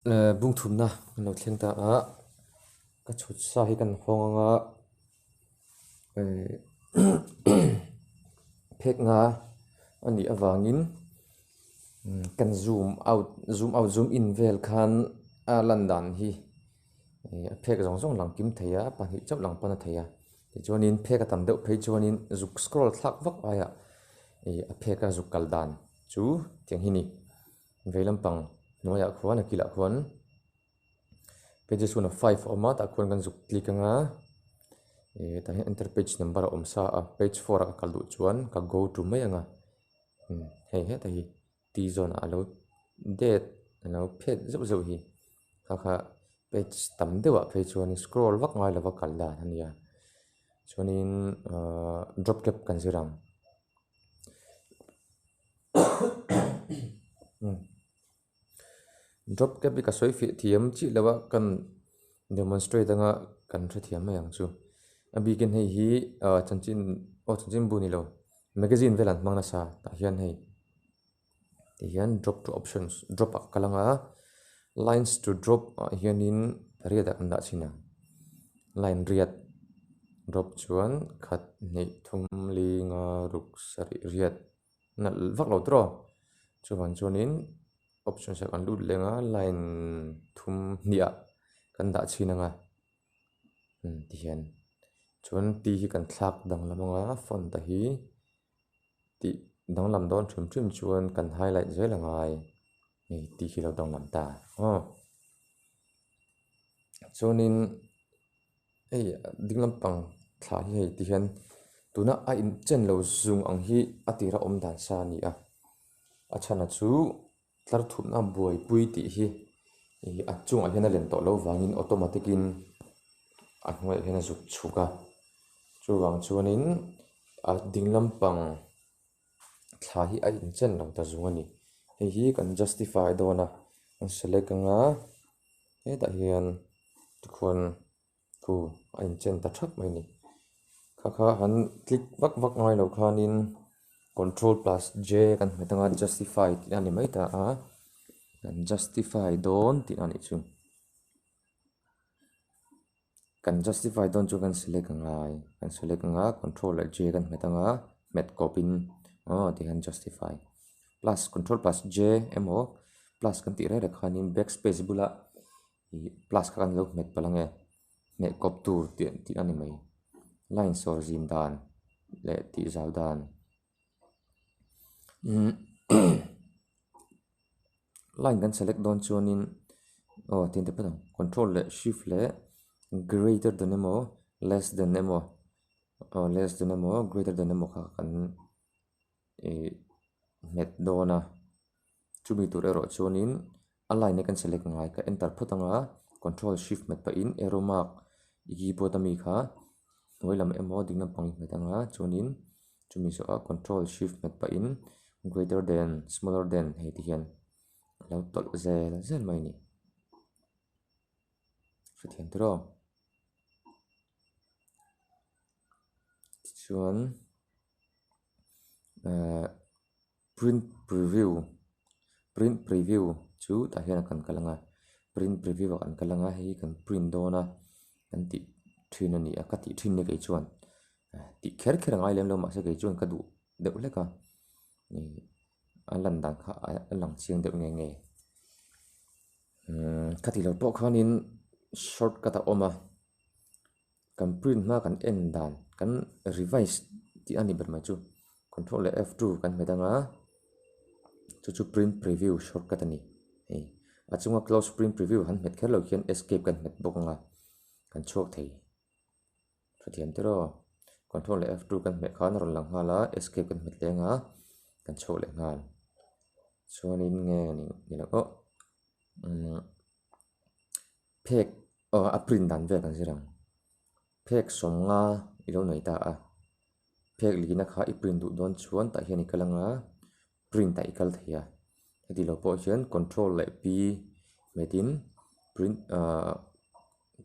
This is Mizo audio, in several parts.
Bung thumna kan lo thleng ta a, ka chhut sa hi kan hawng anga phek nga a nih avangin kan zoom out zoom out zoom in vel khan a lan dan hi a phek zawng zawng lang kim thei a, pahnih chauh lang pawn a thei a, tichuanin phek a tam deuh phei chuanin zuk scroll thlak vak aiah a phek a zuk kal dan chu tiang hi a ni. Vei lampang hnuaiah khuan a kilah khuan pages one of five a awm a tah khuan kan zuk click anga ih tah hian enter page number a awm sa a page four ah ka kal duh chuan ka go to mai anga hei heta hi t zawn ah alo det alo phet zeuh zeuh hi kha kha page tam deuh ah phei chuan scroll vak ngai lova kal dan a nia chuanin ahh drop cap kan zir ang. Drop cap hi ka sawi fih thiam chiah lo a kan demonstrate anga kan hrethiam mai ang chu a bikin hei hi ah chanchin aw chanchin bu ni lo magazine vel an hmang nasa tah hian hei tihian drop to options drop ah ka kal anga lines to drop ah hianin riat ah kan dah chhin ang line riat drop chuan khat hnih thum li nga ruk sarih riat nalh vak lo tawh chuvang chuanin options ah kan lut leng a line thum hnih ah kan dah chhin ang a tihian chuan t hi kan thlak danglam ang a font a hi tih danglam dawn hrim hrim chuan kan highlight zel a ngai hei tih hi lo danglam ta aw chuanin hei ding lampang thla hi hei tihian tuna a inchen lo zung ang hi a tira awm dan sa a ni a a chhana chu tlar thutna buaipui tih hi ih a chungah hian a len tawh loh vangin automatic in a hnuaiah hian a zuk chhuk a chuvang chuanin a ding lampang thla hi a inchen lo ta zung a ni hei hi kan justify dawn a kan select anga hetah hian tikhuan Thu a inchen ta thap mai a ni. Kha kha han click vak vak ngai loh khanin control plus J kan hmet anga justify tih a ni mai ta a, kan justify dawn tih a nih chu. Kan justify dawn chu kan select a ngai, kan select anga control leh J kan hmet anga hmet kawpin aw tihian justify plus control plus J emaw plus kan tih reng reng khanin backspace bulah. Ih plus kha kan lo hmet palh ange hmeh kawp tur tih tih a ni mai line sawr zim dan leh tih zau dan umm line kan select dawn chuanin aw tin te phawt ang control leh shift leh greater than emaw less than emaw aw less than emaw greater than emaw kha kan ih nghet dawn a chumi tur erawh chuanin a line hi kan select ngai ka enter phawt anga control shift hmet pahin arrow mark i keyboard ami kha hnuai lam emaw ding lampang i hmet anga chuanin chumi zawhah control shift hmet pahin greater than smaller than hei ti hian a lo tawlh zel zel mai a ni hrethiam tiraw tichuan. Ehh print preview print preview chu tah hian kan kal ang a print preview ah kan kal ang a hei hi kan print dawn a kan tih thin a ni a ka tih thin ni kei chuan tih kher kher a ngai lem lo mahse kei chuan ka duh deuh hlek a ih a lan dan kha a lang chiang deuh nge nge umm ka tih loh pawh khanin shortcut a awm a. Kan print hma kan en dan kan revise tih a ni ber mai chu control leh F two kan hmet anga chu chu print preview shortcut a ni hei a chunga close print preview han hmet kher lo hian escape kan hmet bawk anga kan chhuak thei hrethiam te rawh control leh F two kan hmeh khan a rawn lang nghal a escape kan hmet leh anga kan chhuak leh nghal chuanin nge ni lo aw umm. Phek aw a print dan vel kan zir ang phek sawmnga i lo nei ta a phek lihna kha i print duh dawn chuan tah hian i kal anga print ah i kal thei a heti lo pawh hian control leh p hmetin print ahh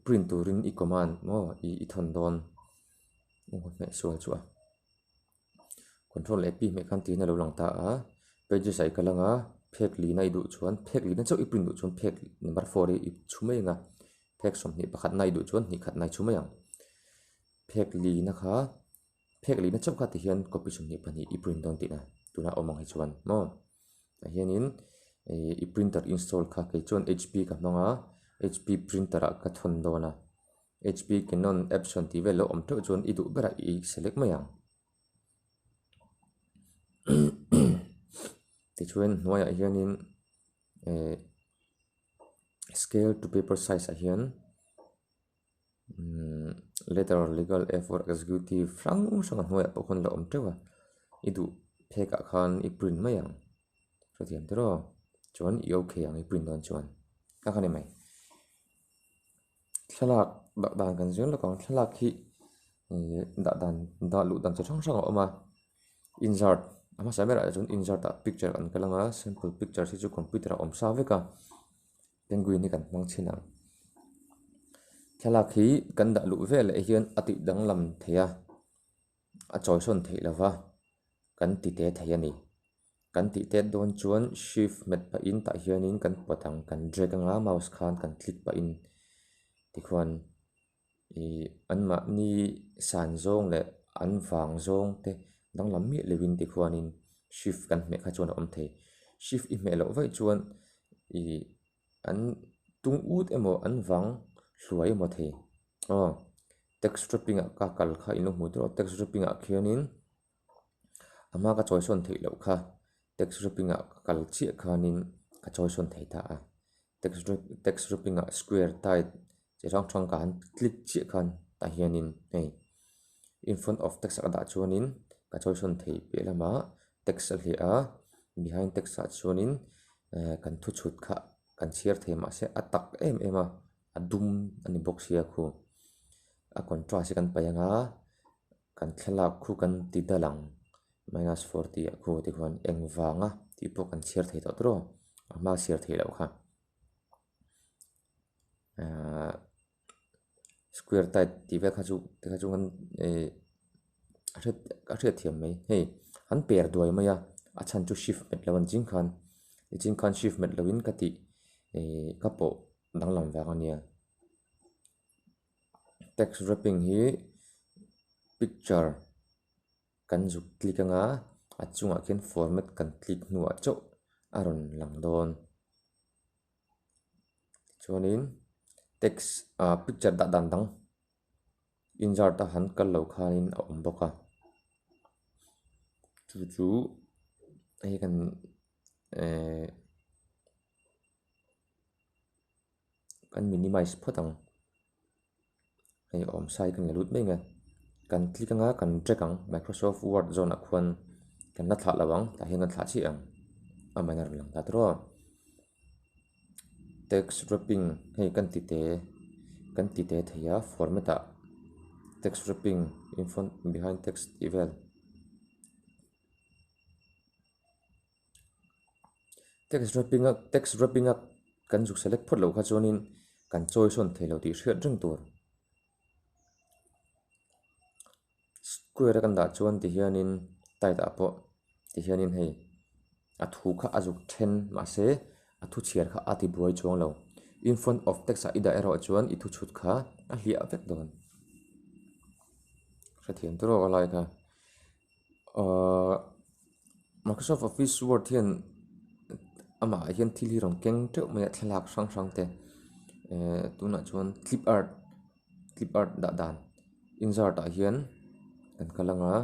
print turin i command maw i thawn dawn hmeh sual chu a control leh p hmeh khan tiin a lo lang ta a pages ah i kal anga. Phek lina i duh chuan phek lina chauh i print duh chuan phek number four hi i chhu mai ang a, phek 21 na i duh chuan hnih khat na i chhu mai ang. Phek lina kha phek lina chauh kha tihian copy 22 i print dawn tihna tuna awm ang hi chuan maw. Tah hianin ih i printer install kha kei chuan H_P ka hmang a, H_P printer ah ka thawn dawn a, H_P Canon Epson tih vel lo awm teuh chuan i duh berah i select mai ang. Tichuan hnuaiah hianin eh scale to paper size ah hian umm letter legal A four executive hrang hrang a hnuaiah pawh khawn a lo awm teuh a i duh phek ah khan i print mai ang hrethiam te rawh chuan i okay ang i print dawn chuan ka kha ni mai. Thlalak dah dan kan zir lawk ang thlalak hi ih dah dan dah luh dan chi hrang hrang a awm a insert a hmasa berah chuan insert ah picture an kal ang a simple picture hi chu computer ah a awm sa vek a penguin hi kan hmang chhin ang thlalak hi kan dah luh veleh hian a tih danglam thei a. A chawisawn theih lova kan ti te thei a ni. Kan tih tet dawn chuan shift hmet pahin tah hianin kan pawt ang kan drag anga mouse khan kan click pahin tikhuan ih anmahni san zawng leh an vang zawng te danglam miah lovin tikhuanin shift kan hmeh kha chuan a awm thei. Shift i hmeh loh vaih chuan ih an tung ut emaw an vang hluai emaw thei. Aw text wrapping ah ka kal kha in lo hmu tawh a text wrapping ah khianin a hma ka chawi sawn theih loh kha text wrapping ah ka kal chiah khanin ka chawi sawn thei ta a text text wrapping ah square tight chi hrang hrang ka han click chiah khan tah hianin hei in front of text ah ka dah chuanin ka chawi sawn theih piah lamah text a hliah a behind text ah chuanin eh kan thu chhut kha kan chhiar thei mahse a tak em em a. A dum a ni bawk sia khu a contrast hi kan paih ang a kan thlalak khu kan ti dal ang minus 40 ah khu tikhuan eng vanga tih pawh kan chhiar thei tawh tawh a hma chhiar theih loh kha ahh square type tih vel kha chu ti kha chu kan ih a hriat a hriat thiam mai hei an per duai mai a a chhan chu shift hmet lo a ni ching khan nichin khan shift hmet lovin ka tih ih ka pawh. Danglam vang a nia. Text wrapping hi picture kan zuk click anga a chungah khian format kan click hnuah chauh a rawn lang dawn. Chuanin text ah picture dah dan dang insert a han kal loh khanin a awm bawk a. Chu chu hei kan ehh. Kan minimize phawt ang hei awm sai kan la lut mai ang e kan click anga kan drag ang microsoft word zawn ah khuan kan la thlah lo ang tah hian kan thlah chiah ang a mahni a rawn lang ta tawh a text wrapping hei kan ti te kan ti te thei a format ah text wrapping in front behind text tih vel. Text wrapping a text wrapping a kan zuk select phawt loh kha chuanin kan chawi sawn thei lo tih hriat reng tur. Square a kan dah chuan tihianin tight ah pawh tihianin hei a thu kha a zuk then mahse a thu chhiar kha a ti buai chuang lo. In front of text ah i dah erawh chuan i thu chhut kha a hliah vek dawn. Hrethiam tur awk a lai kha. Ahh Microsoft Office Word hian amah ah hian thil hi rawn keng teuh mai a thlalak hrang hrang te ehh tunah chuan clip art clip art dah dan insert ah hian kan kal ang a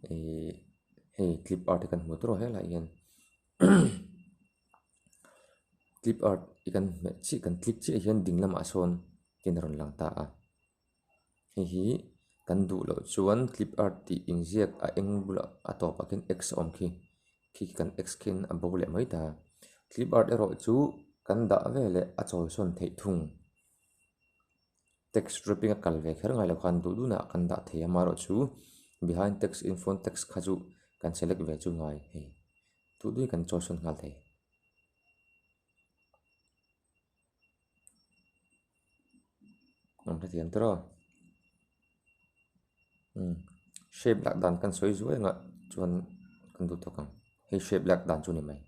ihh hei clip art hi kan hmu tawh helaiah hian clip art hi kan hmeh chiah kan click chiah hian ding lamah sawn tin a rawn lang ta a. Hei hi kan duh loh chuan clip art tih inziak a eng bulah a tawpah khian x a awm khi khi kan x khian a bo leh mai ta. Clip art erawh chu kan dah veleh a chawi sawn theih thung. Text wrapping a kal ve kher ngai lo khan duh duhnah kan dah thei a amaherawhchu behind text in front text kha chu kan select ve chu ngai hei duh duhin kan chawi sawn nghal thei. An hrethiam tawh a umm shape lak dan kan sawi zuai anga chuan kan duh tawk ang hei shape lak dan chu a ni mai.